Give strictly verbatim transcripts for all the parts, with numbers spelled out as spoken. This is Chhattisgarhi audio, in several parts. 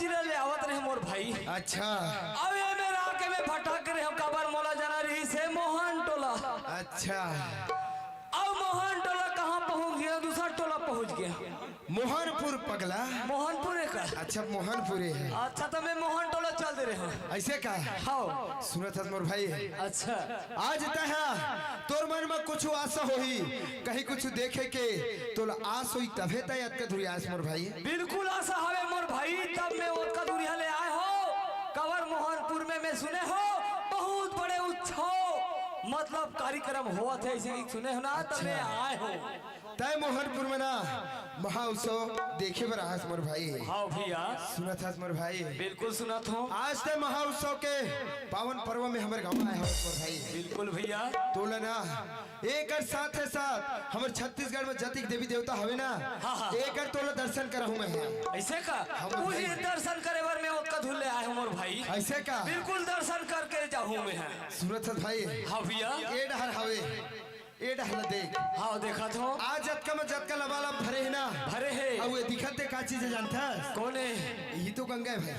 जिला ले आवत रहे मोर भाई। अच्छा। अब ये मेरा आके मैं भटक रहे हूँ, काबर मोला जाना रहिस हे मोहन टोला। अच्छा। अब मोहन टोला कहाँ पहुँच गया, दूसरा टोला पहुँच गया। मोहनपुर पगला। मोहनपुर है का? अच्छा, मोहनपुर है। अच्छा, तो मैं मोहन टोला चल दे रहे हूँ। ऐसे का? हाँ। सुनत हस मोर भाई। अच्छा। आज तैं हा, तोर मन में कुछ आशा होही, कहीं कुछ देखे के तोला आस होई तभे तैं अतका दूरी आस मोर भाई। बिल्कुल आशा हवे मोर भाई, तब मैं ओतका दूरिहा ले आए हो। काबर मोहनपुर में मैं सुने हो बहुत बड़े उत्सव मतलब कार्यक्रम होवत हे, ऐसे कि सुने हो ना, तब अच्छा। मैं आए हो। तैं मोहनपुर में ना महोत्सव देखे बर आहस मोर भाई। हाँ भैया। सुनत हस मोर भाई। बिल्कुल सुनत हूँ। आज तैं महोत्सव के पावन पर्व में हमर गाँव आए हवस मोर भाई। बिल्कुल भैया। तोला ना एकर साथे साथ हमर छत्तीसगढ़ में जतिक देवी देवता हवे ना, हाँ, हाँ। एकर तोला दर्शन कराहूँ मैं। ऐसे का? हाँ, मोर वही भाई। दर्शन करे बर मैं ओतका दूर ले आए हूँ मोर भाई। ऐसे का? बिल्कुल दर्शन करके जाहूँ मैं। सुनत हस भाई। हाँ भैया। ए डहर हवे, ए डहर ला देख। हाँ, देखत हूँ। आज जतका में जतका लबालब भरे हे ना। भरे हे। अउ ये दिखत हे का चीज हे जानथस? कौन हे? यही तो गंगा हे भाई।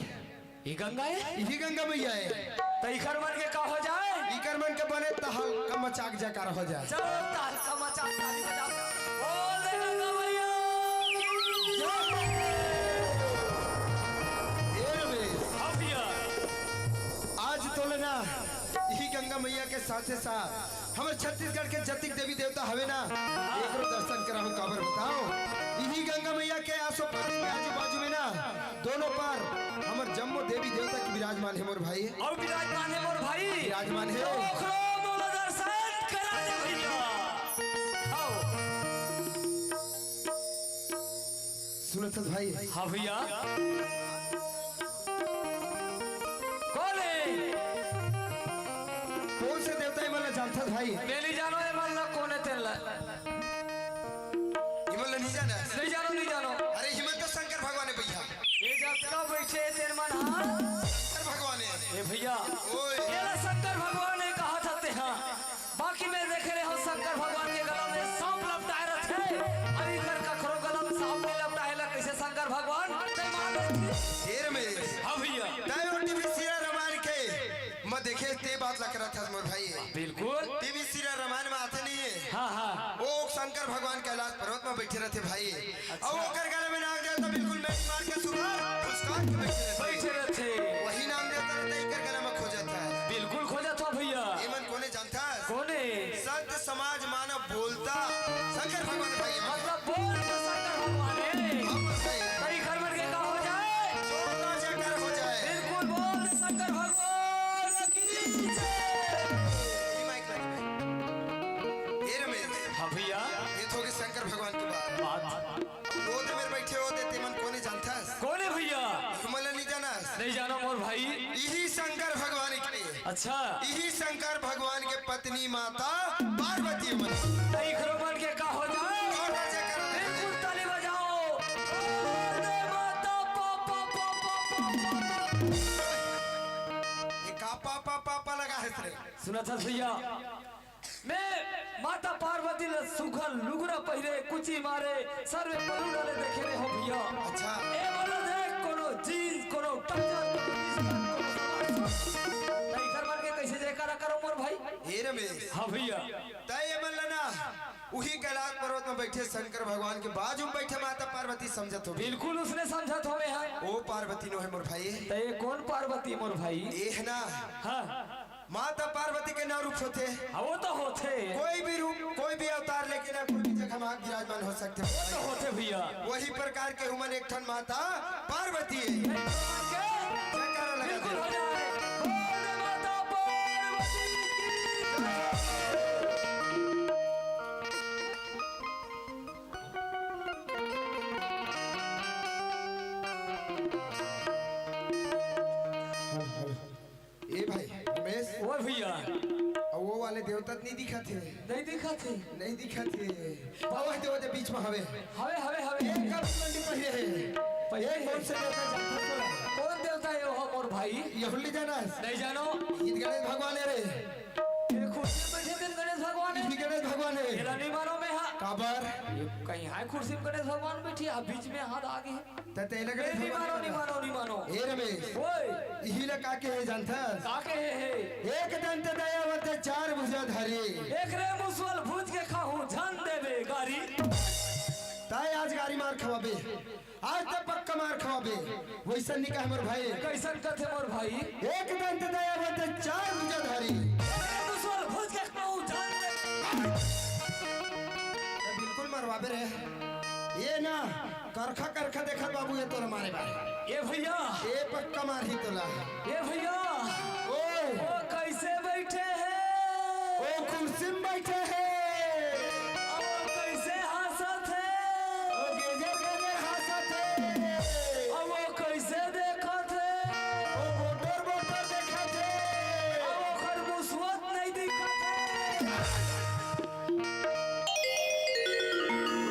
ये गंगा हे? यही गंगा मैया हे। त इकर मन के का हो जाए? इकर मन के बने तहलका मचाक जयकार हो जाए। चलो तहलका मचाक ताली बजाओ। बोल दे गंगा मैया की जय। ए रमेश। हाँ भैया। आज तोले ना यही गंगा मैया के साथे साथ हमर छत्तीसगढ़ के जतिक देवी देवता हवे ना, एकरो दर्शन कराहूँ। काबर बताओ, इही गंगा मैया के आसोपास में, आजू बाजू में ना दोनों पार हमर जम्मो देवी देवता के विराजमान हे मोर भाई। अउ विराजमान हे मोर भाई। विराजमान हे। ओकरो मोला दर्शन करा दे भैया। आओ। सुनत हस भाई? हाँ भैया। कौन हे? कौन से देवता हे, एमन ला जानथस भाई? मैं नहीं जानो एमन ला, कौन हे तेन ला? एमन ला नहीं जाना? नहीं जानो, नहीं जानो। अरे, एमन तो शंकर भगवान हे भैया। ये जब तक बैठे हे तेन मन, हाँ? शंकर भगवान हे। ए भैया, ओए। ये ला शंकर भगवान हे कहा था ते, हाँ। बाकी मैं देखे रहे हूँ शंकर भगवान के गला में सांप लपटाए रथे। अभी कर कखरो गला में सांप नहीं लपटाए ला, कैसे शंकर भगवान? जय माता दी। ए रमेश। हाँ भैया। तैं ओ टीवी सीरियल रामायण के मैं देखे ते बात ला करत हस मोर भाई। बिल्कुल। टीवी सीरियल रामायण में आथे नहीं हे। हाँ, हाँ। ओ शंकर भगवान कैलाश पर्वत में बैठे रथे भाई। अच्छा। अउ ओकर गला में नाग देवता बिल्कुल मेंढी मार के सुधार, फुसकार के बैठे रथे। बैठे रथे। वही नाग देवता रथे, एकर गला में खोजत हे। बिल्कुल खोजत हो भैया। एमन कोने जानथस? कोने? संत समाज मानव बोलता शंकर भगवान भाई एमन। मतलब बोल तो शंकर भगवान हे। हाँ, बोलता हे। तरी घर मन के का हो जाए? जोरदार जयकार हो जाए। बिल्कुल बोल शंकर भगवान की जय। ये माइक लगा। ए रमेश। हाँ भैया। ये तो हो गए शंकर भगवान के बात। बात। ओ दे मेर बैठे हो दे, तेमन कोने जानथस? कोने भैया? एमन ला नहीं जानस? नहीं जानो मोर भाई। इही शंकर भगवान के। अच्छा। इही शंकर भगवान के पत्नी माता पार्वती मन। तई घरो मन के का हो जाए? और राजा करो। बिल्कुल ताली बजाओ। बोल दे माता पा, पा, पा, पा, पा, पा। ये का पा, पा, पा, पा लगा हे रे? सुनत हस भैया? मैं माता पार्वती ला सुघर लुगरा पहिरे, कुची मारे, सर में पल्लू डाले देखे रहे हो भैया। अच्छा। ए बोलो देख, कोनो जींस, कोनो ट्राउजर, कोनो टी-शर्ट, कोनो स्मार्ट सूट। नहीं घर मन के कैसे जयकारा करो मोर भाई। ए रमेश। हाँ भैया। तय एमन ला ना, उही कैलाश पर्वत में बैठे शंकर भगवान के बाजू में बैठे माता पार्वती समझत हो। बिल्कुल उसने समझत हो मैं, हाँ। ओ पार्वती नो हे मोर भाई। तय कौन पार्वती मोर भाई? ए हे ना। हाँ। माता पार्वती के नौ रूप होथे। हाँ, वो तो होथे। कोई भी रूप, कोई भी अवतार लेके ना कोई भी जगह में विराजमान हो सकथे। वो तो होथे भैया। वही प्रकार के उमन एक ठन माता पार्वती हे। जयकारा लगा दे। बिल्कुल हो जाए। बोल दे माता पार्वती की जय। ए भाई रमेश। ओ भैया। अब वो वाले देवता तो नहीं दिखत हे। नहीं दिखत हे। नहीं दिखत हे। बाबा देवता बीच में हवे। हवे, हवे, हवे। एक कब मंडी पहिरे हे। पहिरे एक हे। कौन से देवता जानत हो? कौन देवता हे वो मोर भाई? ये हुल्ली जाना हे? नहीं जानो। ये गणेश भगवान हे रे। ये कुर्सी में बैठे थे गणेश भगवान हे? ये गणेश भगवान हे। तेरा नहीं मानो मैं, हाँ। काबर? ये कहीं है कुर्सी में गणेश भगवान बैठी, अब बीच में हाथ आ गए। त तेला ए, गणेश नहीं भगवान मानो, हे। नहीं मानो, नहीं मानो। ए, में ओए, इही ला का कहे जानथस? का कहे हे? एक दंत दयावंत चार भुजा धारी। एकरे मुसवा ल भूज के खाहूं, झन देबे गारी। तैं आज गारी मार खवाबे, आज त पक्का मार खवाबे। वइसन नी कहे मोर भाई। कइसन कथे मोर भाई? एक दंत दयावंत चार भुजा धारी। एकरे मुसवा ल भूज के खाहूं, झन देबे। बिल्कुल मरवाबे रे। ये ना, करखा करखा देखत बाबू, ये तोला मारे बारे। ए भइया। ए पक्का मारही तोला। ए भइया। ओए। ओ कइसे बइठे हे? ओ कुर्सी में बइठे हे। ओ कइसे हंसत हे? ओ गेजर गेजर हंसत हे। ओ कइसे देखत हे? ओ बोटर बोटर देखत हे। ओ ओकर मुसवा नइ दिखत हे।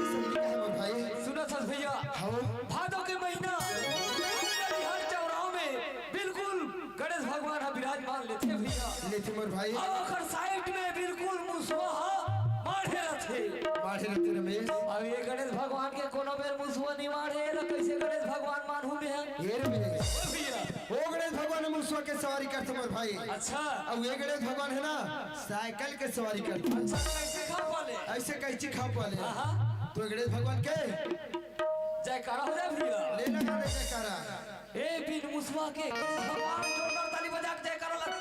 समझ गए मोर भाई? सुनत हस भइया? हाँ। भादो के महीना हर चौराहा में बिल्कुल गणेश भगवान ह विराजमान लेथे भइया। लेथे मोर भाई। अउ ओकर side में बिल्कुल मुसवा ह माढ़े रथे। माढ़े रथे रमेश। अब ये गणेश भगवान के कोनो बेर मुसवा नइ माढ़े, त कइसे गणेश भगवान मानहूं मैं? ये रमेश। ओ भइया। ओ गणेश भगवान मुसवा के सवारी करथे मोर भाई। अच्छा। अउ ये गणेश भगवान हे ना, साइकिल के सवारी करथे। अच्छा, कइसे खा पाले? अइसे कइसे खा पाले? हाँ, हाँ। त गणेश भगवान के जयकारा हो जाए भइया। ले लगा दे जयकारा। ए बीन मुसवा के गणेश भगवान जोरदार ताली बजा के जयकारा लगा।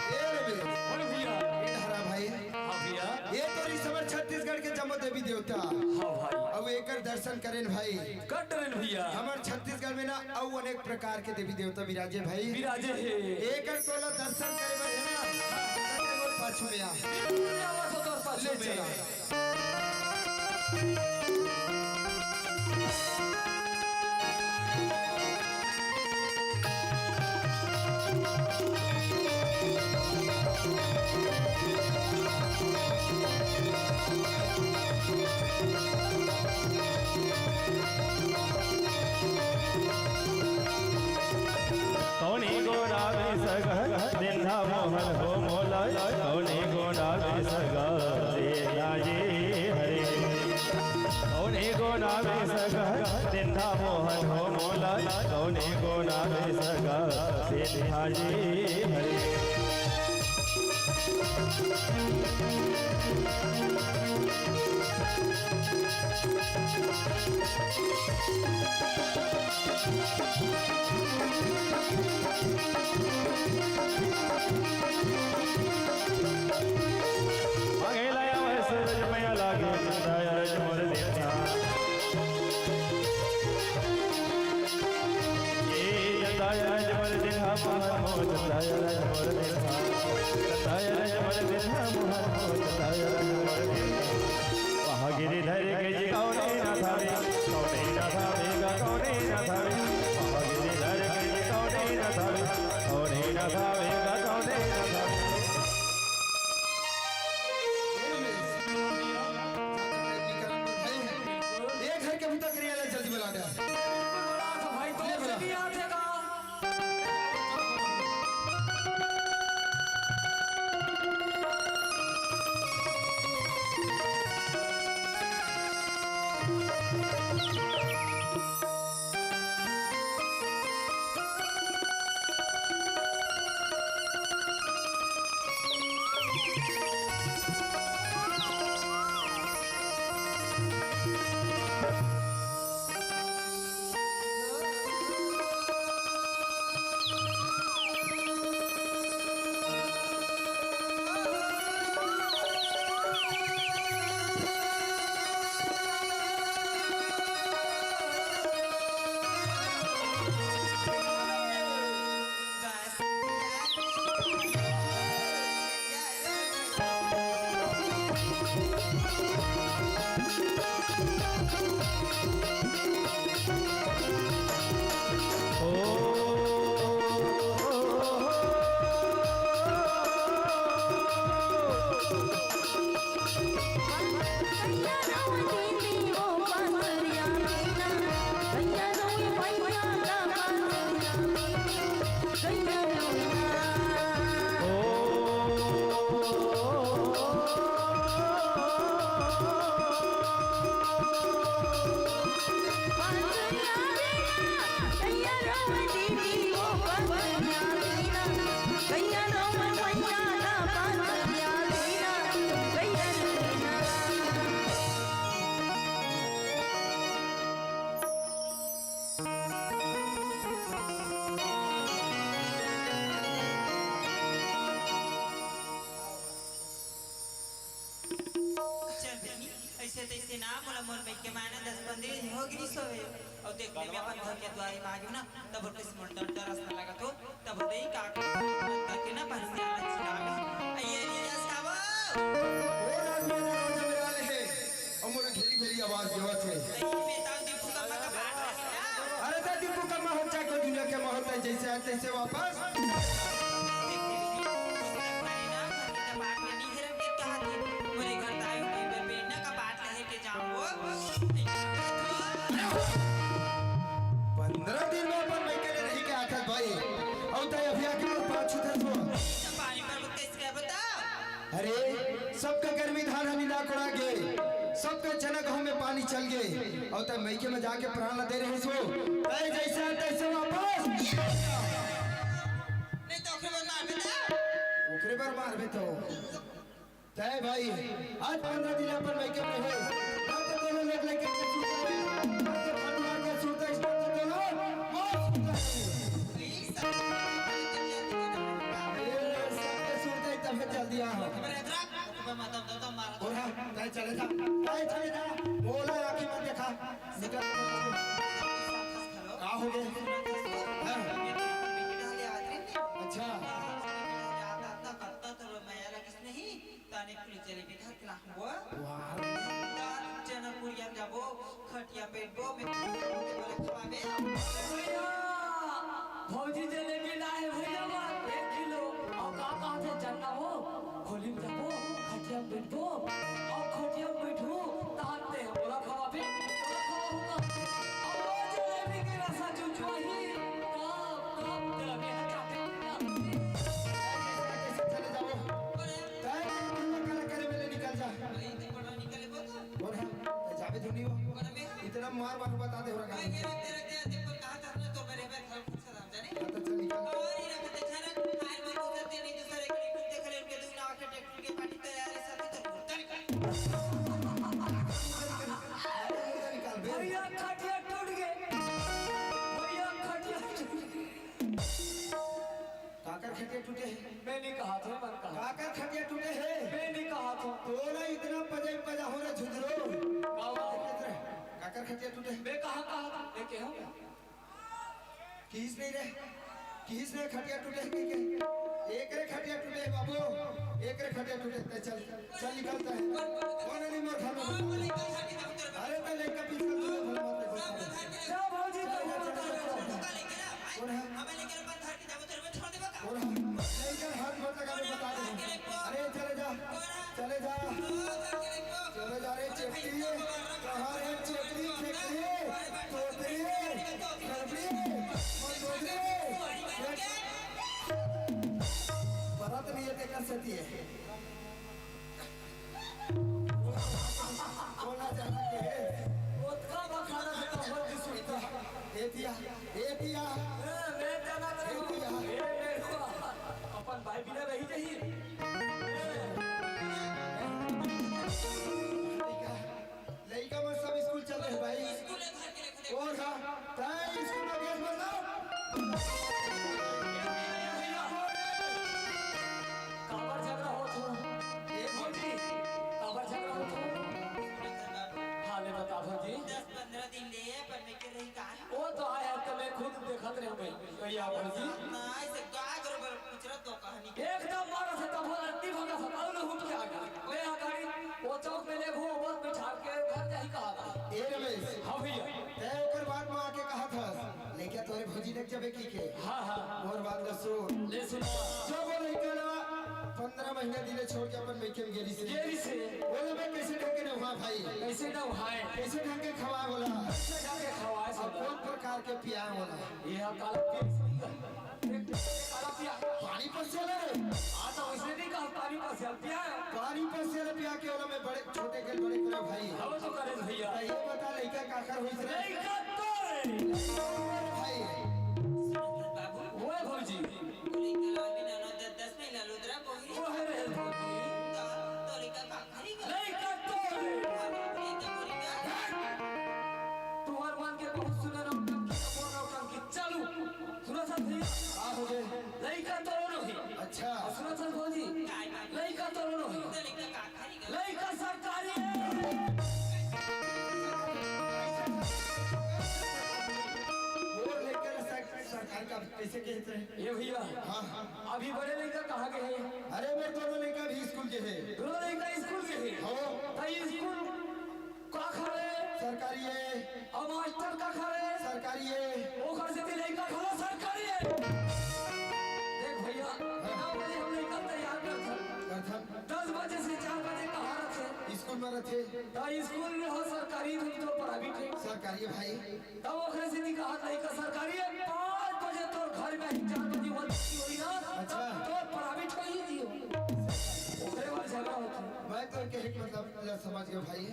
ए रे बे। बोल भइया। ए हरा भाई। हाँ भइया। ए तोर इस हमर छत्तीसगढ़ के जम्मो देवी देवता। हाँ भाई। अउ एकर दर्शन करेन भाई। कर डरेन भइया। हमर छत्तीसगढ़ में ना अउ अनेक प्रकार के देवी देवता विराजे भाई। विराजे हे। एकर तोला दर्शन करे बर हे ना, तोर पाछू में आ। बिल्कुल आवत हो तोर पाछू ले में। चला। कौनी गोरा में सगा दिंधा मोहन हो मोला, कौनी गोरा में सगा दिंधा जी हरे। कौनी गोरा में सगा दिंधा मोहन हो मोला, कौनी गोरा में सगा दिंधा जी हरे। मंगेला आवे सूरज मैया लागे, दया रज मोर देखा। ए जताया रज मोर देखा, मोहन मोर जताया रज मोर देखा। जताया रज मोर देखा, मोहन मोर जताया रज मोर देखा। वहाँ गिरधर के जी कौने ना धावे, कौने ना धावे गा, कौने ना धावे। वहाँ गिरधर के जी कौने ना धावे, कौने ना धावे गा, कौने ना धावे। ए घर के भीतर करिया ला जल्दी बुला दे। भाई तो ले बुला। हो गिरी सोवे। अउ देख ले, मैं अपन घर के दुआरे में आ गेंव ना, तब होते से मोर डर, डर असन लागत हो, तब होते ही का करके ना, अपन सियाना चिल्लावे। ये लीजा सावा। ओ राजमंत्री जमराल हे, अउ मोला घेरी घेरी आवाज देवत हे। तई में ताऊ दीपू कम्मा का बात रहे ना। अरे त दीपू कम्मा हो चाहे कोई दुनिया के महल, तई जइसे आए तइसे वापस। देख ले, देख ले, तई ना, घर के कपाट में नहीं हेरम के कहा थे, मोरे घर ताई हुई बे, बेटी ना कपाट लहे के जाऊं वो। पंद्रह दिन में अपन मइके ले रही के आथस भाई। अउ तय अभी आके मोर पाछू थस वो। पानी पर कैसे क्या बता? अरे, सबका गर्मी धान हनी ना कोड़ा गे, सबका चना गहूं में पानी चल गे, अउ तय मइके में जाके प्राण ला दे रहे सो। तय जइसे तइसे वापस। नहीं तो ओकरे बर मारबे त। ओकरे बर मारबे तो। तय भाई, आज पंद्रह दिन अपन मइके में रहे। ना तो दोनों लोग लेके के सूते, ना तो खंडवा के सूते, ना तो दोनों मौत सूते। ए, सबके सूते तब जल्दी आ। और हाँ, तय चले जा, तय चले जा। बोला आँखी मत देखा, निकल। का हो गया? हाँ। अच्छा। नहीं, ताने कुली जलेबी धर के लाहूं वो। वाह। चना पुड़िया जाबो, खटिया बैठबो, मैं बोले खवाबे। भैया, भौजी जलेबी लाए भैया बा, एक किलो। अउ का कहत हे चना हो? खोली में जाबो, खटिया में बैठबो, अउ खटिया में बैठबो, तहां ते बोला खवाबे, बोला खवाबो का। अउ जलेबी के रसा चुचुआही, कब, कब जलेबी है चाटे। कैसे चले जाबो? तय नहीं, तू ना काला करे, मेले निकल जा। भाई, ते पढ़ा निकले बोल। और हाँ, तय जाबे धुनी हो। इतना मार मार बता दे हो रहा। भाई, ये तेरे, तेरे, तेरे पर कहा था ना, तो मेरे में था, कुछ था, जाने? हाँ, तो चल निकल। और ये रखते छाना, हाय, मैं तो करते नहीं, दूसरे को कुत्ते खले उनके दूर ना आके ट्रैक्टर के पार्टी तैयार है, साथी तो मुर्दा निकल। निकल बे। भैया, खटिया टूट गए। भैया, खटिया टूट गए। काकर खटिया टूटे हे? मैं नहीं कहा था, मन कहा। काकर खटिया टूटे हे? मैं नहीं कहा था। तोला इतना पजाई पजा हो रे झुंझुरो। का हुआ? काकर खटिया टूटे हे? मैं कहा, कहा था? मैं कहा हूँ। किस नहीं रे? किस ने खटिया टूटे हे के? एक रे खटिया टूटे हे बाबू, एक रे खटिया टूटे हे। चल, चल निकलता है। कौन है नहीं मोर घर में? अरे तो लेकर पीछे भला मत देखो। जा भौजी, जा, जा, जा, जा। कौन है? और लइका हाथ मत लगा, मैं बता दे। अरे चले जा, चले जा, चले जा रे चेपटी। कहाँ रे चेपटी, चेपटी, तोतरी, खरबड़ी, मंदोदरी। परत नहीं है, तेकर सेती है। बोला जाना के हे। ओतका बखाना से तो मत सुनता। ए पिया, ए पिया। ए, मैं जानत रहूं। ए पिया। ए, मेरुआ। अपन भाई बिना रही नहीं। ए। लइका, लइका मन सब स्कूल चल रहे भाई। स्कूल है, घर के लेके और हाँ, तय स्कूल में गेट बंद कर। काबर झगड़ा होत हो? ए भौजी, काबर झगड़ा होत हो? हाँ, ले बता भौजी। दस पंद्रह दिन ले, पर मैं के रही कहाँ? वो तो आया, तो मैं खुद देखत रहे भाई। भैया भौजी। ना, ऐसे गाय बरोबर कुछ रह तो कहानी। एकदम मारा से तब वो रत्ती भंगा से, अब न उठ के आ गया। मैं आ गाड़ी, वो चौक में ले घूम, बस बिठा के घर जाही कहा था। ए रमेश। हाँ भैया। तय ओकर बाद में आके कहा था, लेके तोरे भौजी देख जबे की के। हाँ, हाँ। मोर बात ला सुन। ले सुना। जब वो लइका ला पंद्रह महीना दिले छोड़ के अपन मइके में गेरी से। गेरी से। बोले, "मैं कैसे ढंग के नहाए भाई? कैसे नहाए? कैसे ढंग के खवाए बोला? कैसे ढंग के खवाए अब बोला? कौन प्रकार के पियाए बोला?" ये हम काला पिया सही है। काला पिया। पानी पसिया ले रे। हाँ, तो उसने नहीं कहा पानी पसिया पिया। पानी पसिया ले पिया के बोला, मैं बड़े छोटे के बड़े करे भाई। अब तो करे भैया। तो ये बता, लइका काकर होइस रे? लइका तो रे। भाई। बाबू। ओए भौजी। बोले, "कल आदमी ना, ना, दस, दस में ला लो, तेरा कोई।" वो है रे भौजी। तो, तो लइका का खरी का? लइका तो रे। लइका बोली का? तुम्हार मन के बहुत सुने नौटंकी, बोल नौटंकी, चालू। सुना सब भैया? का हो गए? लइका तो रो नहीं। अच्छा। और सुना सब भौजी? का, का? लइका तो रो नहीं। तो लइका का खरी का? लइका सरकारी है। कइसे कहत रहे? ए भइया, हाँ, हाँ। अभी बड़े लइका कहाँ गे हे? अरे, मोर दोनों लइका भी स्कूल गे हे। दोनों लइका स्कूल गे हे? हाँ। त स्कूल काखर हे? सरकारी हे। अउ मास्टर काखर हे? सरकारी हे। ओखर सेती लइका घलो सरकारी हे। देख भइया, हाँ। नौ बजे हम लइका तैयार करथन। करथन। दस बजे से चार बजे कहाँ रथे? स्कूल में रथे। त स्कूल में हो सरकारी, तुम तो प्राइवेट हे। सरकारी हे भाई। तब ओकरे सेती कहत लइका सरकारी हे, पाँच बजे तोर घर में ही चार बजे हुआ छुट्टी होई ना, अच्छा। तब तोर प्राइवेट होई जी हो। ओकरे बर झगड़ा होथे। मैं तो कहे के मतलब ल समझ गया भाई।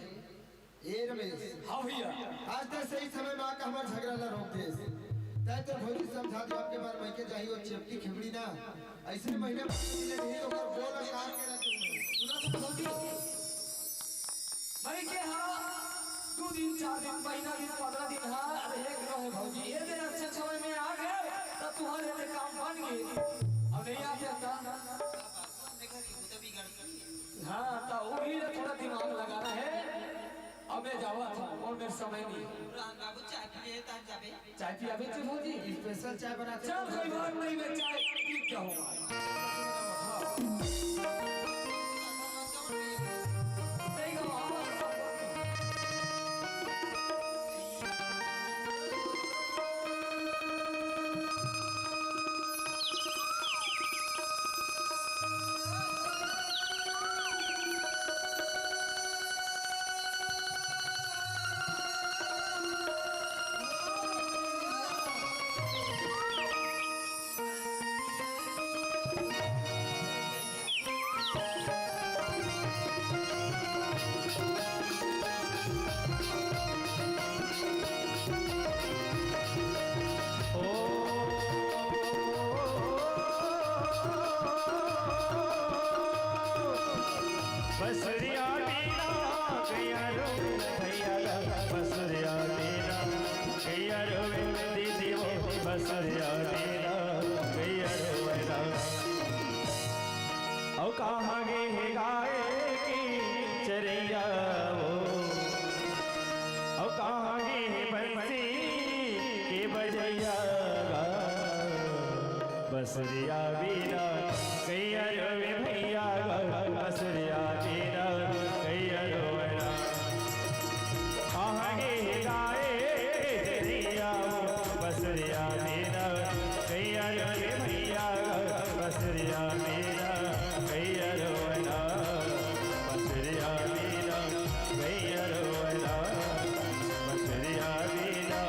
ए रमेश। हाँ भइया। आज तैं सही समय में आके हमर झगड़ा ला रोक देस। तैं तो भौजी समझा दे, अबके बार मइके जाही ओ चेपटी खेबड़ी ना। अइसने महीने में मिले नहीं तो ओकर बोल काट के रख दूंगा। सुना तो भौजी। मइके हा दू दिन, चार दिन, महीना दिन, पन्द्रह दिन हा, अरे एक रहे भौजी, ए दे अच्छा समय में आ गए, त तुम्हारे ले काम बन गए। अब नहीं आते त। हाँ, त वही ला थोड़ा दिमाग लगाना हे। अब मैं जावत हूँ, अउ मेर समय नहीं हे। राम बाबू, चाय पी ले, तब जाबे। चाय पियाबे जी भौजी? स्पेशल चाय बनाथे। चल, कोई बात नहीं, मैं चाय पी जाऊंगा। नहीं, बसुरिया बीना गैया रो भैया ला, बसुरिया बीना गैया रो दीदी वो, बसुरिया बीना गैया रो। अउ कहाँ गे हे गाय के चरैया वो, अउ कहाँ गे हे बंसी के बजैया गा। बसुरिया बीना गैया रोवे भैया गा, बसुरिया बीना गैया रोवे ना। कहाँ गे हे गाय के चरैया वो, बसुरिया बीना गैया रोवे भैया गा, बसुरिया बीना गैया रोवे ना। बसुरिया बीना गैया रोवे ना, बसुरिया बीना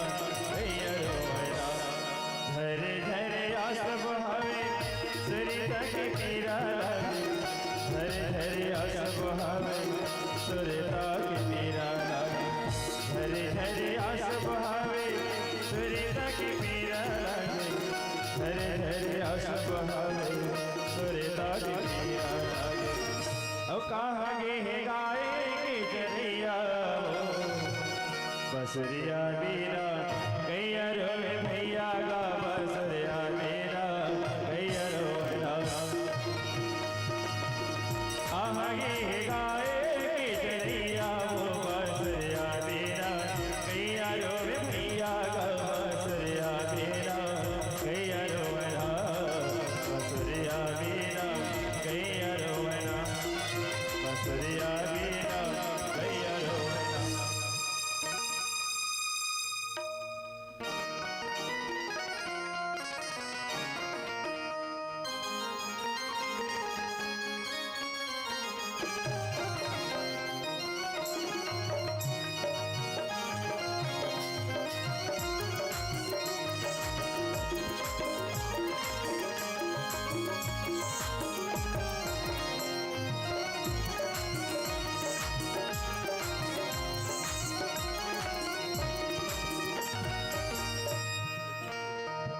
गैया रोवे ना। झर झर आंसू बहावे, सुरता के पीरा लागे। झर झर आंसू बहावे, सुरता के पीरा लागे। झर झर आंसू बहावे, सुरता के पीरा लागे। झर झर आंसू बहावे, सुरता के पीरा लागे। अउ कहाँ गे हे गाय के चरैया वो, बसुरिया बीना गैया रोवे भैया गा, बसुरिया बीना गैया रोवे ना। कहाँ गे हे गाय के चरैया वो, बसुरिया बीना गैया रोवे भैया गा, बसुरिया बीना गैया रोवे ना। बसुरिया बीना गैया रोवे ना, बसुरिया बीना गैया रोवे ना।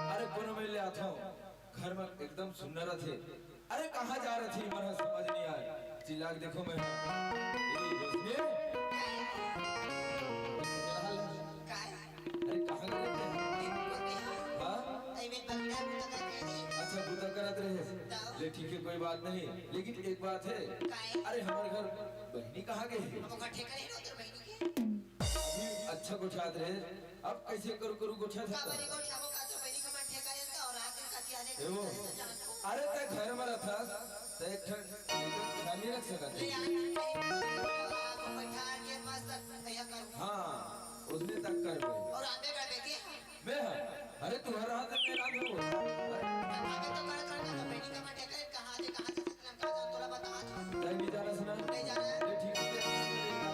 अरे कोनो मेर ले आथव, घर में एकदम सुन्ना रथे। अरे कहाँ जा रथे, मन ह समझ नहीं आए। चिल्ला के देखो मैं। ए, रोशनी। क्या हाल है? काय? अरे कहाँ गए थे? एको नहीं। हाँ? अरे मैं बंदा बुता कर रहे थे। अच्छा, बुता करत रहे। जाओ। ले ठीक है, कोई बात नहीं, लेकिन एक बात है। काय? अरे हमारे घर बहनी कहाँ गई? अब ओकर ठेका नहीं ना उधर बहनी के। अभी अच्छा गोठियात रहे, अब कैसे करू करू गोठियात का है? बने गोठियाबो का तो बहनी का मन ठेका लेता और ए वो, अरे तैं घर में रथस, त एक ठन, एक ठन ख्याल नहीं रख सकत ले है। आ, कहीं बैठा के मस्त कहिया करूँ। हाँ, उसने तक कर दे। और आबे कर बेटी। मैं हाँ, अरे तुम्हारा हाथ में रात हो। मैं भागे तो कर कर कर बेटी का मैं ठेका कहाँ दे, कहाँ से तुम का जान तोला बता आज। तैं भी जाना सुना। नहीं जाना है। ये ठीक है,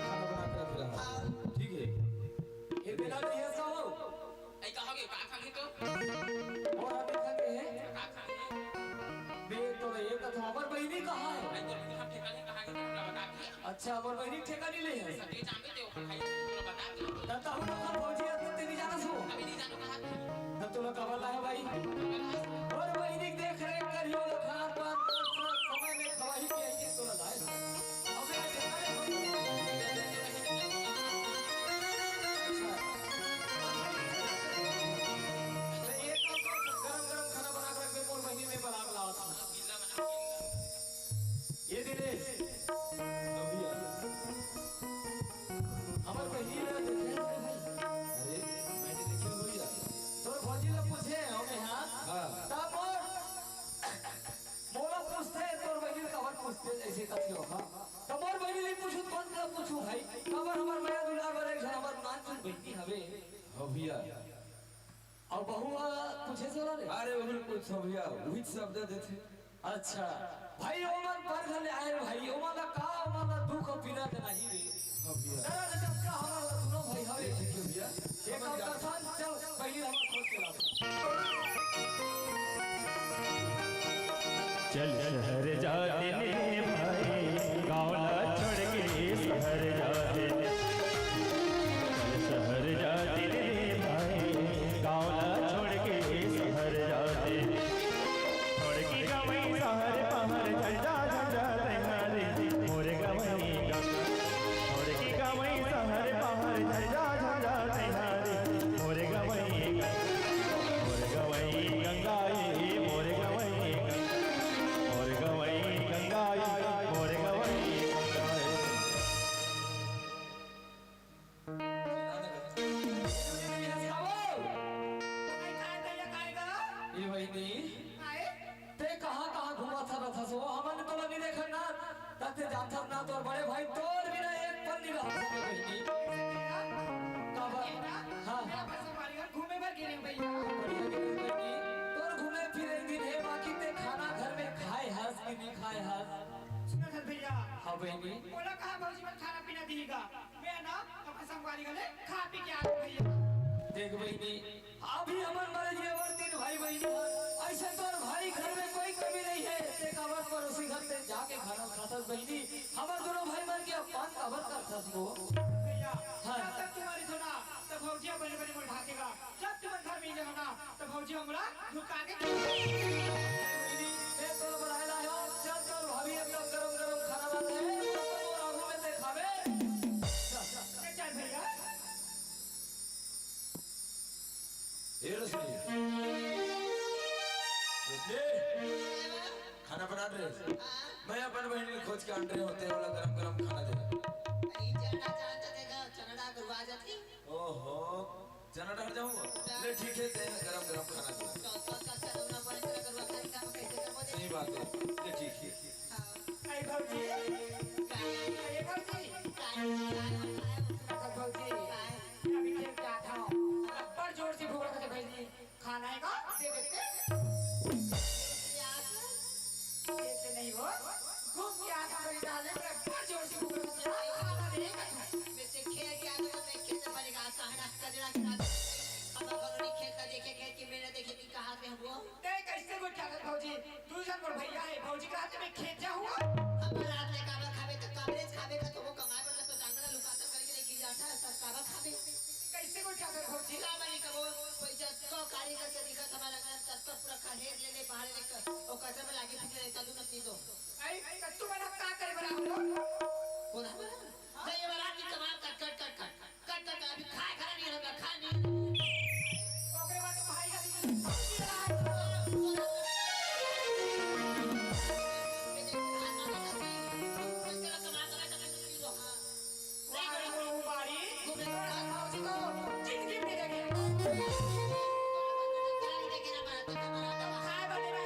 खाना बना के रख रहा। हाँ। ठीक है। ये बिना नहीं है साहब। ऐ कहा के का खाही तो? और आप खा के है? का खाही? बे तो ये तो हमर बहिनी कहाँ है? ऐ तो हम ठेका नहीं कहा के तो बता दिए। अच्छा, हमर बहिनी ठेका नहीं ले है। सके जामे ते ओखर खाई तो बता दिए। तब तो हम लोग का भौजी है, तो तेरी जाना सो। अभी नहीं जानो कहा। तब तो लोग कबर लाया भाई। और बहिनी देख रहे करियो लखान पर समय में खवाही पियाई के तो लगाए। अबे ठेका नहीं। अच्छा। तो ये तो गरम गरम खाना बना के रख दे, मोर बहिनी में बना के लावत हूँ। ये दिनेश, अभी आ। हमर बहिनी ला देखे हस भाई? अरे, मैं नहीं देखे हूँ भैया। तोर भौजी ला पूछे, हमें हाँ? हाँ। तब मोर, मोला पूछते, तोर बहिनी ला काबर पूछते, ऐसे करके हो, हाँ? तब मोर बहिनी ला पूछू, कौन ला पूछू भाई? काबर हमर मया दुलार बर एक झन हमर नानचुन बहिनी हवे। हाँ भैया। अउ बहू ह पूछे से वाला रे? अरे, वो कुछ हो भैया, वही शब्द देथे। अच्छा, भाई, ओमन पर घर ले आए रे भाई, ओमन ला का, ओमन ला दुख अउ पीरा के नहीं रे। हाँ भैया। दर्द जब का हमारा दोनों भाई हवे। ठीक है भैया। एक काम करथन, चल, पहले हम खोज के लाथन। चल शहर जाते ले भाई, गाँव ला छोड़ के शहर जाते। चल शहर जाते ले भाई, गाँव ला छोड़ के शहर जाते। छोड़ के गवई शहर पहर झंझा झंझा तैहारी, मोरे गवई गंगा। छोड़ के गवई शहर पहर झंझा झंझा तैहारी, मोरे गवई गंगा। मोरे गवई गंगा ए, मोरे गवई गंगा। मोरे गवई गंगा ए, मोरे गवई गंगा ए। ए बहिनी, तैं कहाँ कहाँ घूमत रथस हो? हमन तोला नइ देखन ना, तब तैं जानथस ना, तोर बड़े भाई तोर बिना एक पल नइ रहत हे बहिनी। काबर? हाँ। घूमे बर गे रहेंव भैया। बढ़िया गे रहेस बहिनी, तोर घूमे फिरे दिन हे, बाकी तैं खाना घर में खाए हस कि नइ खाए हस? सुनत हस भैया? हाँ बहिनी। मोला कहाँ भौजी मन खाना पीना दिही गा? मैं ना अपन संगवारी घरे खा पी के आथंव भैया। देख बहिनी, अभी हमन मरे जिए बर तीन भाई बहिनी हन, अइसे तोर भाई घर में कोई कमी नइ हे, तैं काबर परोसी घर तैं जाके खाना खाथस बहिनी? हमर दूनों भाई मन के अपमान काबर करथस वो? भैया, हाँ। जब तक तुम्हारी सुना, तब भौजी बने बने मोर भागेगा। जब तुमन घर में ही रहो ना, तो भौजी हमला ढुका के बहिनी, मैं तो बुलाए लाए हंव, चल तोर भाभी एकदम गरम गरम खाना लाथे, तोर आगू में तैं खाबे। चल, चल भैया। ए रश्मि, रश्मि, खाना बना रहे। हाँ। मैं अपन बहिनी ला खोज के आन रहेंव, तैं ओला गरम गरम खाना दे। अरे, चना, चना, चना, चना डाल के उबा जाती। ओहो, चना डाल जाऊंगा। ले ठीक हे, तैं गरम गरम खाना दे। तो, तो, तो, चलो ना, बड़े चना गरुआ खाई, काम कैसे करबो दे? सही बात हे, ले ठीक हे। हाँ। अरे भौजी। काय? अरे भौजी। काय? काय? काय? अरे भौजी। काय? अभी खेत जात हंव। बड़ जोर से भूख लगत हे भौजी। खाना हे का? दे देते। यार। खेत से नहीं हो, घूम के आता मेरी डाले, बड़ा जोर से भूख लगी है, खाना दे का तू। मैं से खेल के आता हूँ, मैं खेत में बनेगा, सहना कजरा के रात। अब अगर उन्हीं खेत का देखे, खेत की मेहनत देखे कि कहाँ पे हम वो। ते कैसे को क्या कर भौजी? तू जन मोर भैया हे, भौजी के रात में खेत जा हुआ। अब रात में काबर खाबे तो काबरेज खाबे का तो वो कमाए पर तो जांगला लुकाता करके लेके जाता है, सब काबर खाबे। कैसे को क्या कर भौजी? का बनी कबो, कोई जब तो कारी करके दिखत हमारा घर, तब तो पूरा खहेर ले ले, बाहर ले कर, ओ कचरा में लाके फेंक ले, कदू न पी दो। आई, त तू मन का करे बना हो? बोला, बोला। नहीं, ये वाला की कमाल कट, कट, कट, कट। कट, कट, कट, अभी खाए खाना नहीं रहता, खाए नहीं। ओकरे बाद भाई का भी कमाल करा, कमाल पी दो, हाँ। वाह, वो बारी, तोरा भौजी को जिंदगी में देखे। खाए बने ना।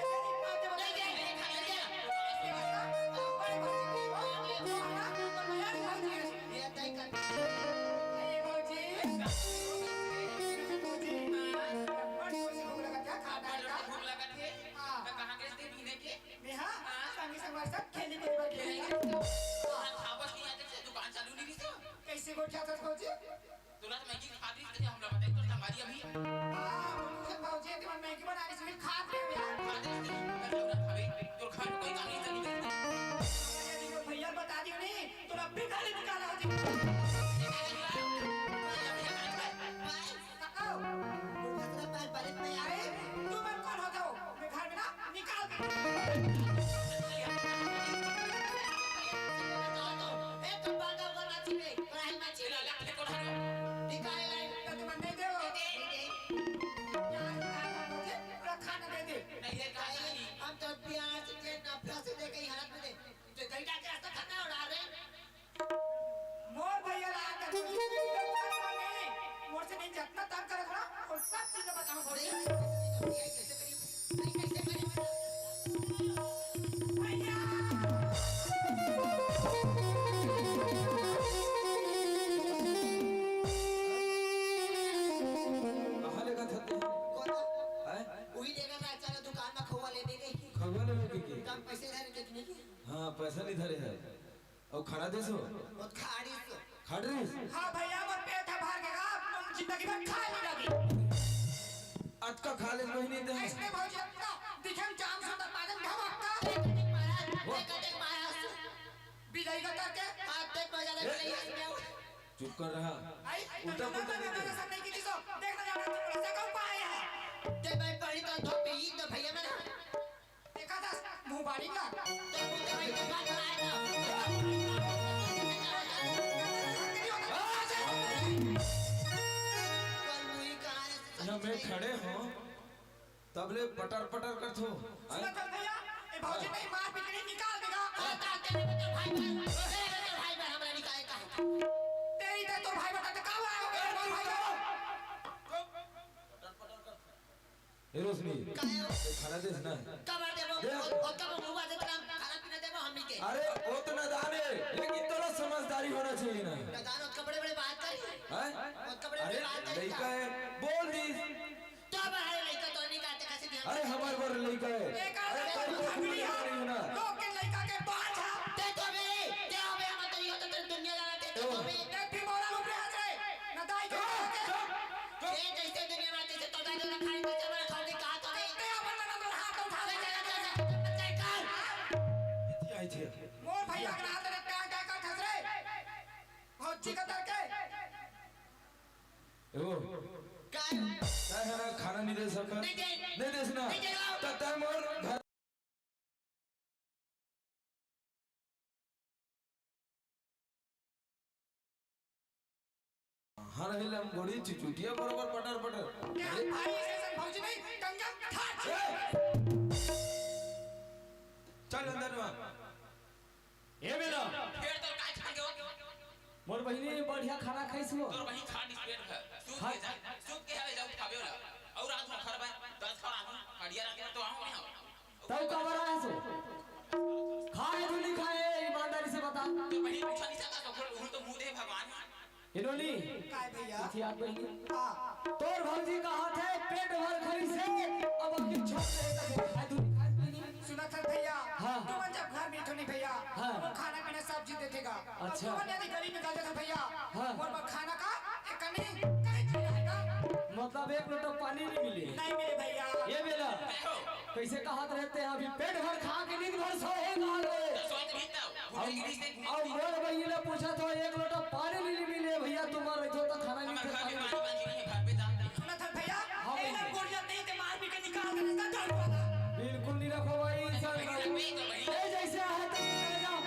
काका, मुझे सुना पैर बारिश में आ रही। तू मन कौन हो जाओ? मैं घर में ना निकाल दे। एक बात और बोलना चाहिए, पढ़ाई में चाहिए। निकाले लाई, तो तुम नहीं दे। प्याज निकाल दो मुझे, पूरा खाना दे दे। नहीं, ये खाई नहीं। हम तो प्याज के नफरत से देखे ही हालत में दे। तो दही डाल के रास्ता खाना उड़ा रहे। मोर भैया ला आके मोर से नहीं जतना तंग करे ना, और सब चीज बताऊं भौजी। भैया। कहाँ लेगा था तू? हैं? वही लेगा ना, चलो दुकान में खोवा लेने गई। खोवा लेने गई? कम पैसे धरे के नहीं? हाँ, पैसा नहीं धरे है। अउ खाना देसो? ओ खाड़ी सो। खाड़ रहीस? हाँ भैया, मोर पेट ह भर गे गा, अब जिंदगी भर खाए नहीं लगी। अतका खा ले, मोहिनी दे। ऐसने भौजी अतका, दिखे में चाम सुंदर, पाजन धमक्का। देख, देख महाराज, वो देख, देख महाराज। बिजई का करके? हाँ, देख, मजा लग ए? रही है इसमें। चुप कर रहा। आई, उल्टा तो पुल्टा ना, नहीं ना, बोल। ना, सब नहीं की चीज़ों। देख ना, जाना चुप रहा, से कौन पाया है? ते भाई, पढ़ी तो धोपी, ई तो भैया मेरा। देखा था मुंह बारी का। ना मैं खड़े हों, तब ले पटर पटर करथो। सुना कर भैया, ए भौजी नहीं मार पीट के निकाल देगा। तेरी तो तोर भाई बता, तो का हुआ है? ए, भाई चुप रहो। ए रोशनी, काहे हो? ए, खाना देस ना। कबर देबो, देख। और, और कबर मुंह बाजे तक हम खाना पीना देबो हमनी के। अरे, वो तो नादान है, लेकिन थोड़ा समझदारी होना चाहिए ना। नादान और कपड़े बड़े बात करी। हैं? और कपड़े अरे, बड़े बात करी लड़का का? है, बोल दी। तो अब हमारे लड़का तो नहीं कहते, कैसे ध्यान अरे, हमारे बर लड़का है। बेकार अरे, है, तोर को कुछ नहीं है ना। लोग के लड़का के बात है। ते तो मेरे, ते हमें हम तो ये तो तेरी दुनिया जाना ते तो ओ। हमें। ते भी बोला लोग रे हंस रहे। ना दाई के चुप, चुप। ये जैसे दुनिया में आते थे, तो दादा ना खाने के जब खाने का तो नहीं। ते अपन ना तो हाथ उठा ले, ले, ले, ले, ले, ले, ले, कर। इतनी आई थी। मोर भैया के हाथ में क्या, क्या, क्या ठस रहे? बहुत चिकन करके। ए वो, काय? काय है ना, खाना नहीं दे सकता? नहीं दे। नहीं देस ना? नहीं देगा। तब तक मोर घर हाँ, रहे लंगोड़ी चिचुटिया बरोबर पटर पटर। क्या भाई, ऐसे भौजी नहीं, गंगा घाट। ए! चल अंदर में। ए बेला। फेर तो काय खा गयो? मोर बहिनी बढ़िया खाना खाइस हो। तोर बहिनी खा डिस पेट भर। सूत हाँ। के जा, सूत के हवे जाऊ खाबे वाला। और आज हम खरबा, दस खा आऊं, हड़िया रखे तो आऊं नहीं आऊं। तब काबर आए सो? खाए तो नहीं खाए, ईमानदारी से बता। तो बहिनी पूछा नहीं सकता, तो बोल, उन तो मुंह दे भगवान। इन्होंने काय भैया? इथे आप बहिनी। हाँ। तोर भौजी कहा थे, पेट भर खाई से, अब अभी छोड़ दे, तो खाए तो नहीं खाए बहिनी। सुना था भैया, हाँ। तुमन जब घर में तो नहीं भैया, हाँ। वो खाना पीना सब चीज देतेगा। अच्छा। तुमन यदि गरीब निकल जाता भैया, हाँ। मोर बर खाना का एक कमी कहीं चीज रहेगा। मतलब एक लोटा पानी नहीं मिले। नहीं मिले भैया। ये बेला, कैसे कहात रहते हैं, अभी पेट भर खा के नींद भर सोए कहा रे। तो सोच भी तो, अब, भूल गई से। अब मोर बहिनी ने पूछा था, एक लोटा पानी नहीं मिले भैया, तुम्हारे जो तो खाना नहीं हमारे घर में खाना। पानी बन गई है, घर पे जाते हैं। सुना था भैया, हाँ ए ना भैया। गोड़िया नहीं ते मार भी के निकाल देने का डर वाला। बिल्कुल नहीं रखो भाई, सर। ए, जैसे है तो चले जाओ।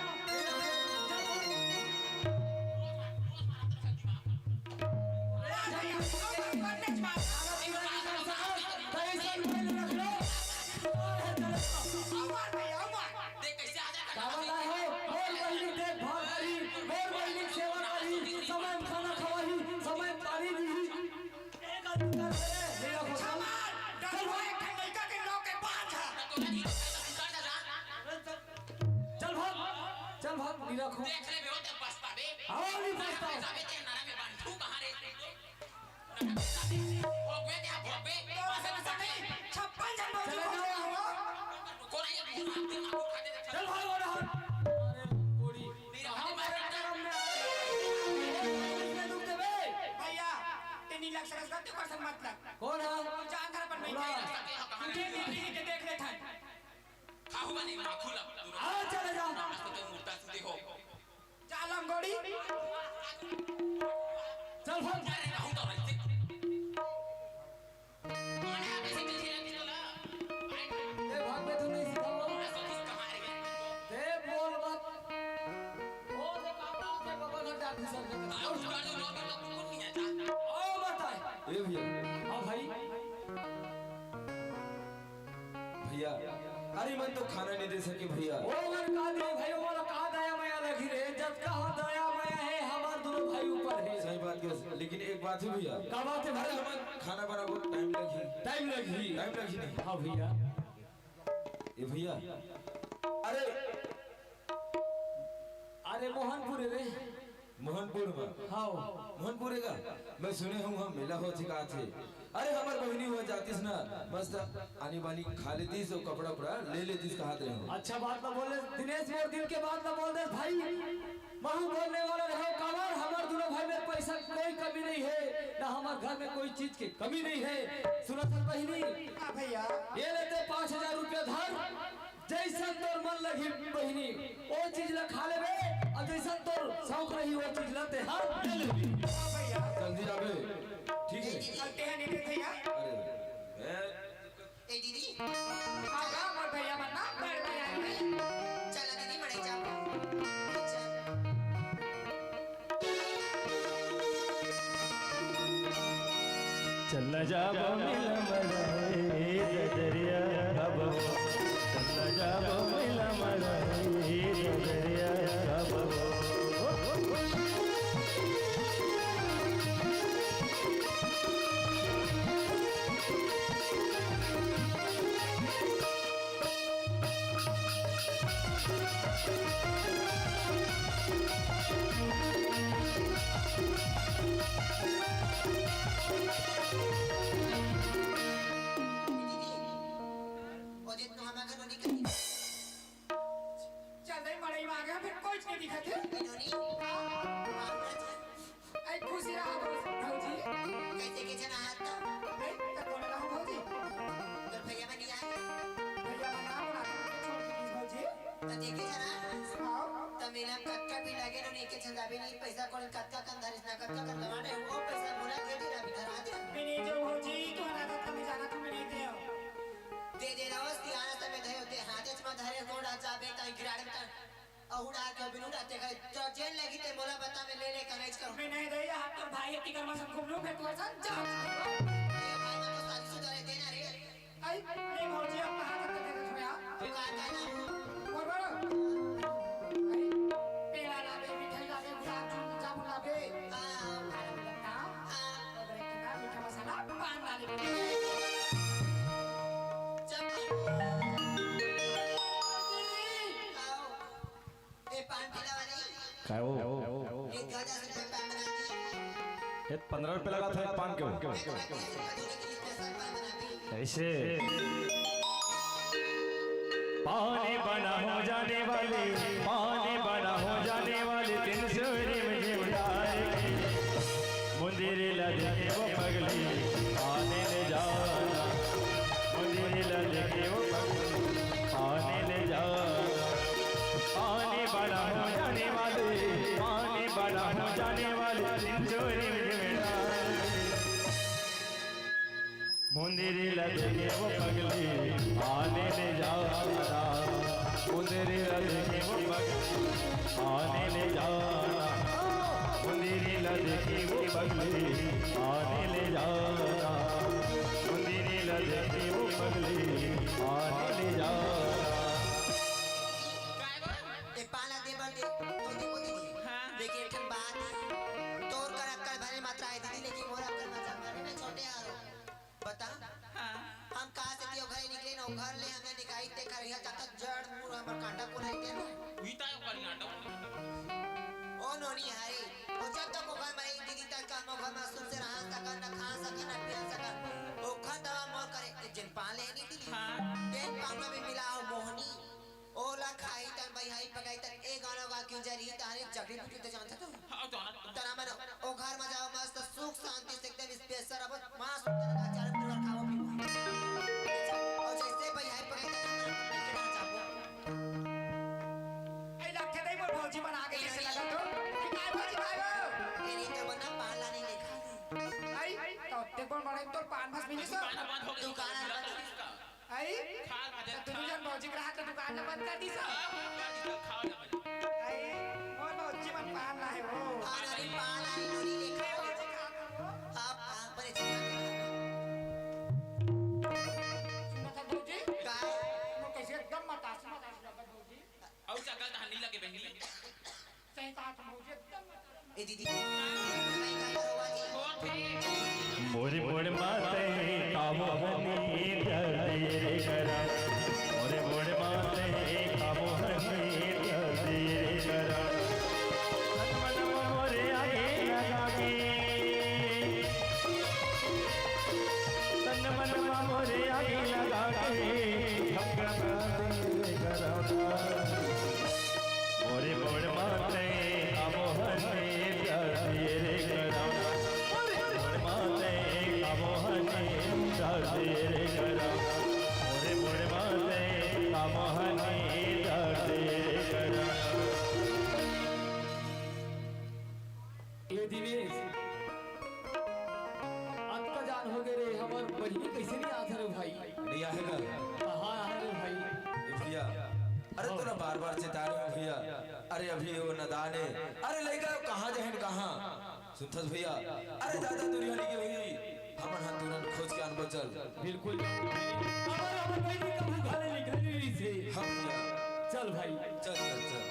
काबर लाए हो? मोर बहिनी देखभाल करही, मोर बहिनी सेवा करही, समय में खाना खवाही, समय में पानी दीही। एक आदमी कर दे, नहीं रखो। चल भाग। चल भाग, नहीं रखो। हाँ, नहीं पछताओ। छप्पन जन भौजी चले जाओ। चल भाग, हो रहा। अरे, कोड़ी। हम बड़े करम में आए। इसमें दुख देबे। भैया, ते नीला सरस्वती को मत लग। कौन है? जान धर पर नहीं वाह। जाए। तुझे नीली के देख ले था। खाहू बने, माखू ला। आ, चले जाओ। आज तो तुम मुर्दा सीधे हो। जा लंगोड़ी। चल भाग। अरे, रहूं तो भाई, देख। कौन है आपने सिंगल खेला किसको ला? ए, भाग बे, तू नहीं सिखावा। मैं तो किस कहाँ रह गया? ए, बोल मत। ओ, देख, आप, आप के बगल में जाके सर दे। आओ, उस गाड़ी में तो कुकुर नहीं है, जा। ओ, बताए। ए भैया। हाँ भाई। भैया, अरे मन तो खाना नहीं दे सके भैया। ओ मन का दे भाई, ओ मन का दया मया लगी रे, जतका हो दया मया है हमार दोनों भाई ऊपर है। सही बात है, लेकिन एक बात है भैया। का बात है अरे भाई? हमन खाना बनाबो टाइम लगही। टाइम लगही। टाइम लगही नहीं। हाँ भैया। ए भैया, अरे अरे मोहनपुर रे। मोहनपुर में? हाँ। मोहनपुर का? मैं सुने हूँ हम मेला हो चुका थे। अरे हमर बहिनी हुआ जातिस ना, मस्त आनी बानी खा लेतिस और कपड़ा उपड़ा ले लेतिस कहत रहे हो। अच्छा बात ना बोले दिनेश, मोर दिल के बात ना बोल दे भाई। महू बोलने वाला रहे कावर, हमार दोनों भाई में पैसा कोई कमी नहीं है, ना हमार घर में कोई चीज की कमी नहीं है। सुना सर बहिनी, हाँ भैया। ये लेते पाँच हजार रुपया धर, जैसन तोर मन लगी बहिनी, ओ चीज ला खा लेबे, और जैसन तोर शौक रही, ओ चीज ला तेहार ले लेबे। हाँ भैया। जल्दी आबे, ठीक है? जल्दी आते हैं नहीं भैया। अरे, ए दीदी। हाँ, हाँ, मोर भैया मन ना, बड़ भैया है। चला दीदी, मड़ई जाबो। चल। चल जाबो मिला मड़ई ददरिया बाबा, चल जाबो मिला मड़ई ददरिया बाबा। ओ जे तो हमारे घर नहीं कहीं। चल दे मड़ई में आ गया, फिर कोई नहीं दिखत है। ए नोनी, हाँ। आई खुशी रहा भौजी। कैसे के जना हाथ तो? ए, तो बोल रहा हूँ भौजी। तो भैया बनी आए। भैया बना, बना के छोड़ दीजिए भौजी। तो देखे जना? आओ। तो मेला में कतका भी लगे नोनी, के छंदा भी नहीं, पैसा कौन कतका कन धरिस ना, कतका कन लवाने, वो पैसा बोला दे दे ना, भी धरा दे। मैंने जो भौजी, तू हरा था, तुम्हें जाना, तुम्हें नहीं दे। दे दे रहो, सियाना समय धरे होते, हाथे च में धरे, गोड़ा चाबे, ताई गिराड़े में ताई। अहुड़ा के बिनु रहते गए, तो जेल लगी ते मोला बता में ले ले कनेज करो। मैं नहीं दे, यहाँ तो भाई की कर्म सब घूम लूं, फिर तू ऐसा जा। ये भाई में तो शादी शुदा रहे, देना रे। आई, नहीं भौजी, अब कहाँ तक देना तुम्हें, हाँ? तू कहाँ का नाम? बोल, बोल। आई, पेड़ा लाबे, मिठाई लाबे, गुलाब जामुन, जामुन लाबे। हाँ। हाँ, हाँ। हाँ। अरे, इतना मीठा मसाला, पान डाले। चल। आओ। ए, पान पीला वाली। काय हो? एक दो दस रुपए पान बना दिए। ये पन्द्रह रुपए लगा था एक पान के। मैं तो बीस रुपए दूंगी, तीस रुपए पान बना दी। ऐसे। पानी बना हो जाने वाली, पानी बना हो जाने वाली, तीन सौ रिम झिम डाल के। मुंदिर ला देखे वो पगली, पानी ले जाना। मुंदिर ला देखे वो पगली, पानी ले जाना। पानी बना हो जाने वाली, पानी बना हो जाने वाली, तीन सौ रिम झिम डाल के। मुंदिर ला देखे वो पगली, आने ले जाना। मुंदिर ला देखे वो पगली, आने ले जाना। मुंदिर ला देखे वो पगली, आने ले जाना। मुंदिर ला देखे वो पगली, आने ले जाना। काय बा? ए, पाला दे बर दे, तो दे वो दीदी। हाँ। लेकिन एक ठन बात, तोर कर अक्कल भरे मात्रा है दीदी, लेकिन मोर अक्कल मत भरे, मैं छोटे आ रहा हूँ। बता। हाँ। हम कहाँ से दियो घरे निकले न, घर ले हमने निकाई ते खरिया तक जड़ मूड़ हमर कांटा को नहीं देना। उही ताय ओकर नाटक। ओ नोनी हरे, ओ जब तक ओ घर में रही दीदी तक हम ओ घर में सुन से रहा सकन, न खा सकन, न पिया सकन। ओ घर दवा मोर करे, ए जिन पाले नहीं दीदी। हाँ। तेन पांगा में मिला हो मोहनी। ओला खाई तन बइहाई पकाई तन ए गाना गा क्यों जा रही तारे जगड़ी बुटी ते जानता तो। हाँ, जानत तो। तना मन ओ घर में जाओ मस्त सुख शांति से एकदम स्पेशल अब मां सुंदर का चार परिवार खाओ पीओ। और जैसे बइहाई पकाई तन मन के ना जाओ। बड़े तोर पान भस मिली सब। पान बंद हो गई। दुकान बंद कर दिस का? आई? खा ना दे, त दुनू खा। जन भौजी के रहा त दुकान ल बंद कर दिस सब। खा ना दे, खा ना दे। आई, मोर भौजी मन पान लाए हो। पान अभी पान आई, नोनी ले ए, खाओ। भौजी खा, खा। आप, आप बड़े चिंता नहीं खाओ। सुनत हस भौजी? काय? मोर कइसे एकदम मतासी, मतासी लगत भौजी। अउ चकल तहां नइ लगे बहिनी। सही कहा तुम भौजी, एकदम मतासी। ए दीदी, मैं का करूँगा जी? ओ ठीक। मोरे मोरे माते का मोहनी दर्द रे करा। मोरे मोरे माते का मोहनी दर्द रे करा। तन मन मोरे आगे लगा के, तन मन मोरे आगे लगा के, धक्का दे रे करा। मोरे मोर माते का मोहनी दर्द रे करा। मोरे मोर माते का मोहनी दर्द रे करा। मोरे मोर माते का मोहनी दर्द रे करा। ए दिनेश, अतका जान हो गे रे, हमर बहिनी कइसे नइ आत हे रे भाई? नइ आहे का? कहाँ आहे रे भाई? ए भैया, अरे हाँ। तोला बार-बार चेता रहे हँव भैया, अरे अभी वो नदान हे, अरे लइका कहाँ जाहिन कहाँ? सुनथस भैया, अरे जादा दूरिहा नइ गे होही, हमन हा तुरंत खोज के आनबो चल। बिल्कुल। हमर, हमर बहिनी कभू घर ले निकले नइ रहिस हे। हाँ भैया। चल भाई। चल, चल, चल।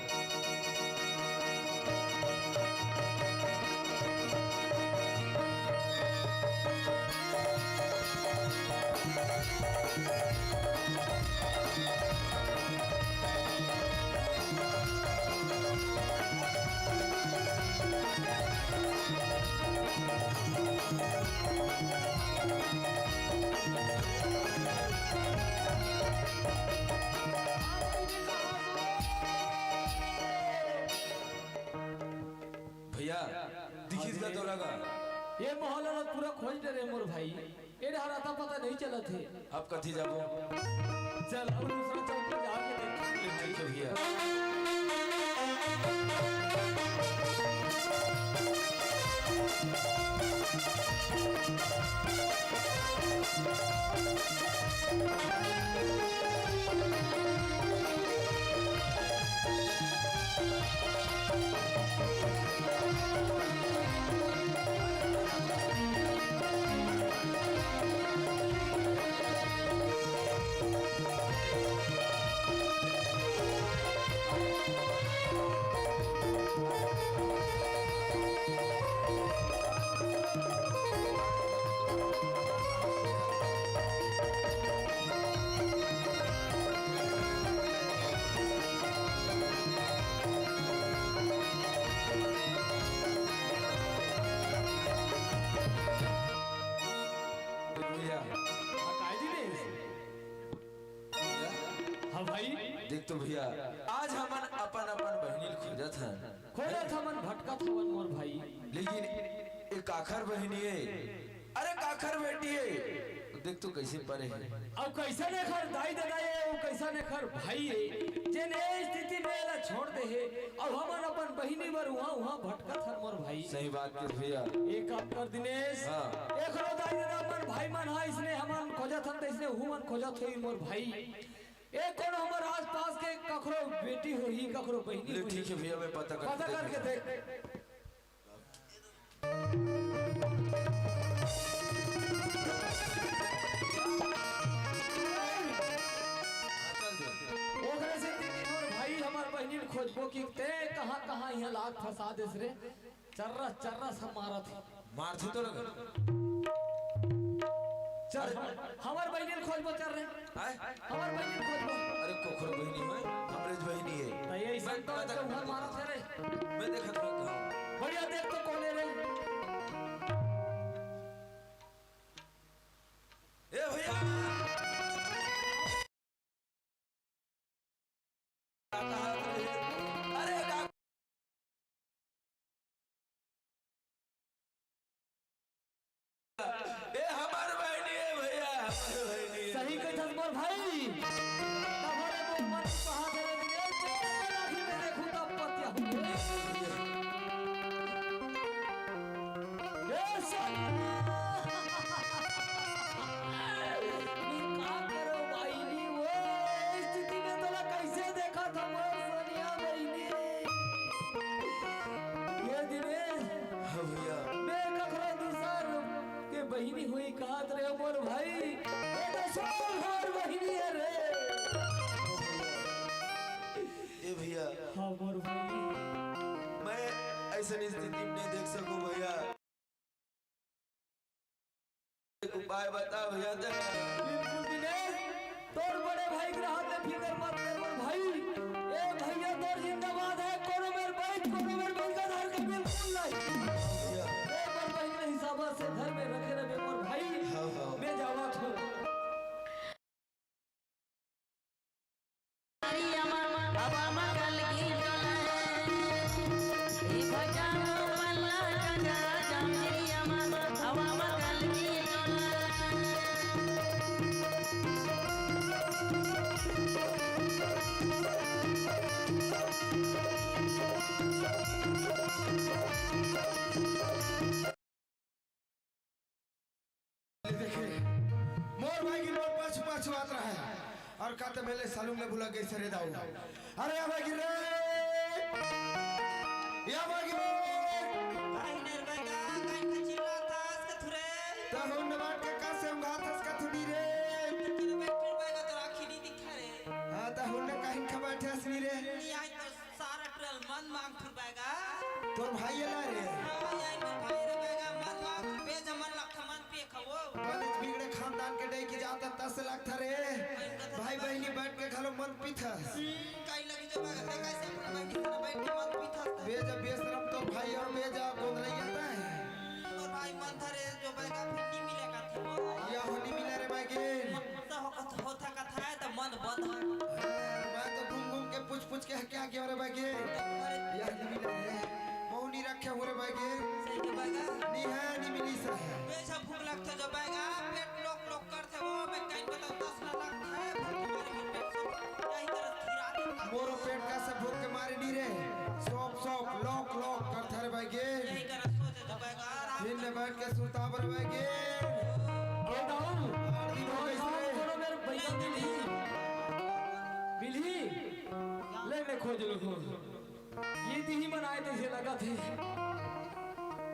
भैया, दिखिस का तोला का? ये मोहल्ला ला पूरा खोज डरे मोर भाई, ये डहर आता पता नइ चलत हे। अब कति जाबो? चल, अब दूसरा चौक पे जाके देखते हैं। ठीक है भैया। भैया। हाँ, काय दिनेश? भैया। हाँ भाई। देख तो भैया, आज हमन अपन अपन बहिनी ल खोजत हन। खोजत हमन भटकत हवन मोर भाई। लेकिन ए काखर बहिनी ए? अरे काखर बेटी ए? देख तो कइसे परे हे। अउ कइसन एखर दाई ददा ए, अउ कइसन एखर भाई ए, जेन ए स्थिति में एला छोड़ दे हे, अउ हमन अपन बहिनी बर उहाँ उहाँ भटकत हन मोर भाई। सही बात कहे भैया। ए काम कर दिनेश, हाँ। एखरो दाई ददा मन भाई मन हा अइसने हमन खोजत हन, तइसने उहू मन खोजत होही मोर भाई। ए कोनो हमर आसपास के कखरो बेटी होही, कखरो बहिनी ले होही। ठीक हे भैया, मैं पता करके पता करके देख। देख। ओकरे सेती मोर भाई हमर बहिनी ल खोजबो कि ते कहाँ-कहाँ इहाँ लात फँसा देस रे। चर्रा, चर्रा सब मारत हे। मारथे तो लगा। चल, अरे। हमर, हमर बहिनी ल खोजबो, चल रे। आय? हमर बहिनी ल खोजबो। अरे कोखरो बहिनी होय, हमरेच बहिनी हे। त ये मैं, संतोष मैं के उमर मारत हे रे। मैं देखत रहत हँव। बढ़िया देख तो कोन हे रे। ए भैया। अरे का ए, हमर बहिनी हे भैया, हमर बहिनी हे। सही कहिथस मोर भाई। तब रे मोर मन कहा दे रे, ए, तेरे लाठी में देखूं तब पतिया हूँ। ए, सर। रे मोर भाई, ये तो सब हमार बहिनी हे रे। ए भैया, हाँ मोर भाई। मैं अइसन स्थिति में नहीं देख सकूं भैया। एक उपाय बता भैया ते। बिल्कुल दिनेश, तोर बड़े भाई के रहत हे, फिकर मत कर मोर भाई। ए भैया तोर जिंदाबाद हे, कोनो मेर बइठ, कोनो मेर बइठ, धर के बिल्कुल नहीं। भैया। ए मोर बहिनी के हिसाब से घर में रखे रहे मोर भाई। हाँ, हाँ। मैं जावत हूँ। देखे, मोर भाई की मोर पाछू पाछू आत रहा है और कहते मेले सालूम ले बुला गई सरे दाऊ। अरे या भाई रे, या भाई रे। काहे नहीं रे बैगा, काहे का चिल्लाथस कथू रे? तहुन न बात के का से उंघाथस कथू नी रे। तेरे बैठ के बैगा तोर आँखी नहीं दिखा रे। हाँ, तहुन न काहे का बैठे हस नी रे। नहीं आई तो सारा ट्रेल मन मांग थुर बैगा। तोर भाई एला रे। हाँ, आई तो भाई रे बैगा, मन मांग थुर बेजा मन लख मन पे खवो। बनेच बिगड़े खानदान के डे की जात तस लगत रे। भाई बहिनी बैठ के घलो मन पीथस। हम्म, काई लगी जो बैगा, ते कैसे अपने बैठ के मन पीथस? बेजा बेशरम तोर भाई अउ बेजा गोंदलैया तैं। तोर भाई मन धरे जो बैगा फिर नी मिले का थे। या हो नी मिले रे बैगे। मन सा हो कथ-, होथा कथा है तो मन बंद है। हाँ, मैं तो घूम घूम के पूछ पूछ के क्या किया रे बैगे? अरे या नी मिले रे। मौनी रखे हो रे बैगे। सही के बैगा। नी है, नी मिली सा है। बेजा भूख लगता जो बैगा, पेट लोक लोक करथे वो, मैं कहीं बताऊं, तस ना लगता है, भूख के मारे में पेट सब यही तरह खिरा देता। मोरो पेट का से भूख के मारे नी रे, सौंप सौंप लोक लोक करथे रे बैगे। यही तरह सोचे जो बैगा, राम फिर ले बैठ के सुता बर बैगे। ए दाऊ, आरती तो हो गई काम रे। करो मेरे भैया मिलही। मिलही? ले मैं खोज लूँ। ये दिही बनाए तइसे लगत हे।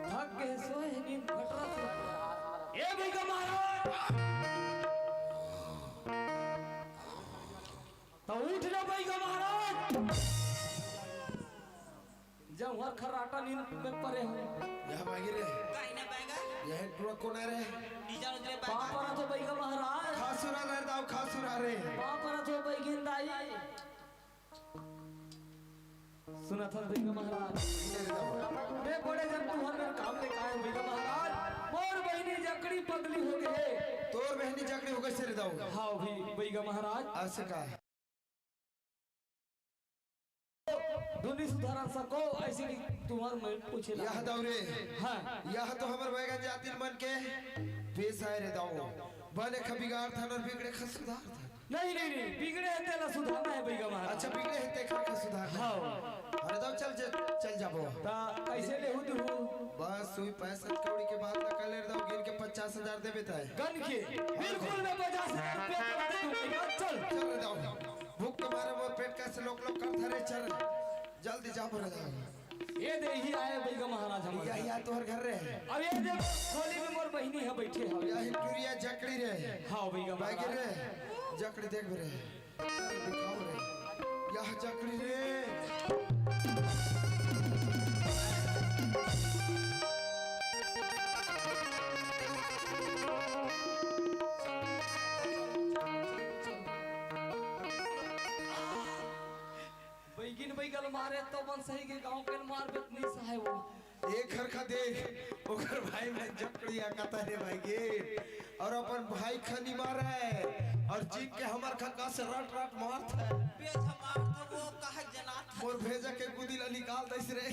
थक गए, सोए, नींद फटरत हे। ए भैया महाराज! त उठ ना भैया महाराज! जब हर खर्राटा नींद में परे हो। या भागी रे। काई ना बैगा? यह टुरा कोन हे रे? नी जानो रे बैगा। पाँव परत हों भैया महाराज। खासुरा रे दाऊ, खासुरा रे। पाँव परत हों बैगिन दाई। सुनथस भैया महाराज, मैं बड़े जन तुहर मेर काम ले आए हंव भैया महाराज। मोर बहिनी जकड़ी पगली हो गे हे। तोर बहिनी जकड़ी हो गे हे रे दाऊ। हाँ भी भैया महाराज। अइसे का? दुनी सुधारन सको, अइसे कि तुहर मैं पूछे ला। या दाऊ रे। हाँ। या तो हमर बैगन जातिन मन के पेसा हे रे दाऊ। बने ख बिगाड़थन अउ बिगड़े ख सुधारथन। नहीं, नहीं, नहीं, बिगड़े हे तेला सुधारना हे भैया महाराज। अच्छा, बिगड़े हे तेखर का सुधारना हे। हाँ। अरे दाऊ चल, चल, चल जाबो। त कइसे लेहू देहू? बस वही पैसा कौड़ी के बात ना कर ले रे दाऊ, गिन के पचास हजार देबे तैं। गन के? बिल्कुल मैं पचास हजार रुपया कर दे दूँ भैया, चल। चल रे दाऊ। भूख के मारे मोर पेट कइसे लोक लोक करथे रे, चल। जल्दी जाबो रे दाऊ। ये दे ही आए भैया महाराज हमारे। या, या तोहर घर रे। अब ये दे खोली में मोर बहिनी हे बैठे हे। या ही टुरिया जकड़ी रे। हाँ भैया भाई महाराज। रे, जकड़ी देख रे। दिखाओ रे। या जकड़ी रे। बैगिन बैगल मारे तो मन सही के गाँव के मार बेतनी सहाय वो। एक हर खा देख, ओकर भाई में जकड़िया कता रे भाई गे, अउ अपन भाई खा नी मारे, अउ जीत के हमर खा का से रट रट मारत हे। बेजा मारत हे, वो कहा जनात हे। मोर भेजा के गुदी ला निकाल दइस रे।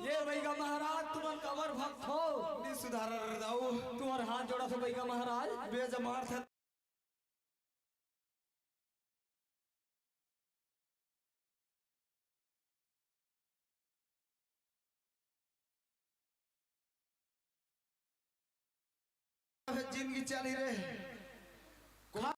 ये बैगा महाराज, तुमन काबर भक्त हो? नी सुधारा रे दाऊ। तुम्हर हाथ जोड़त हों बैगा महाराज। बेजा मारत हे। जिंदगी चली रे।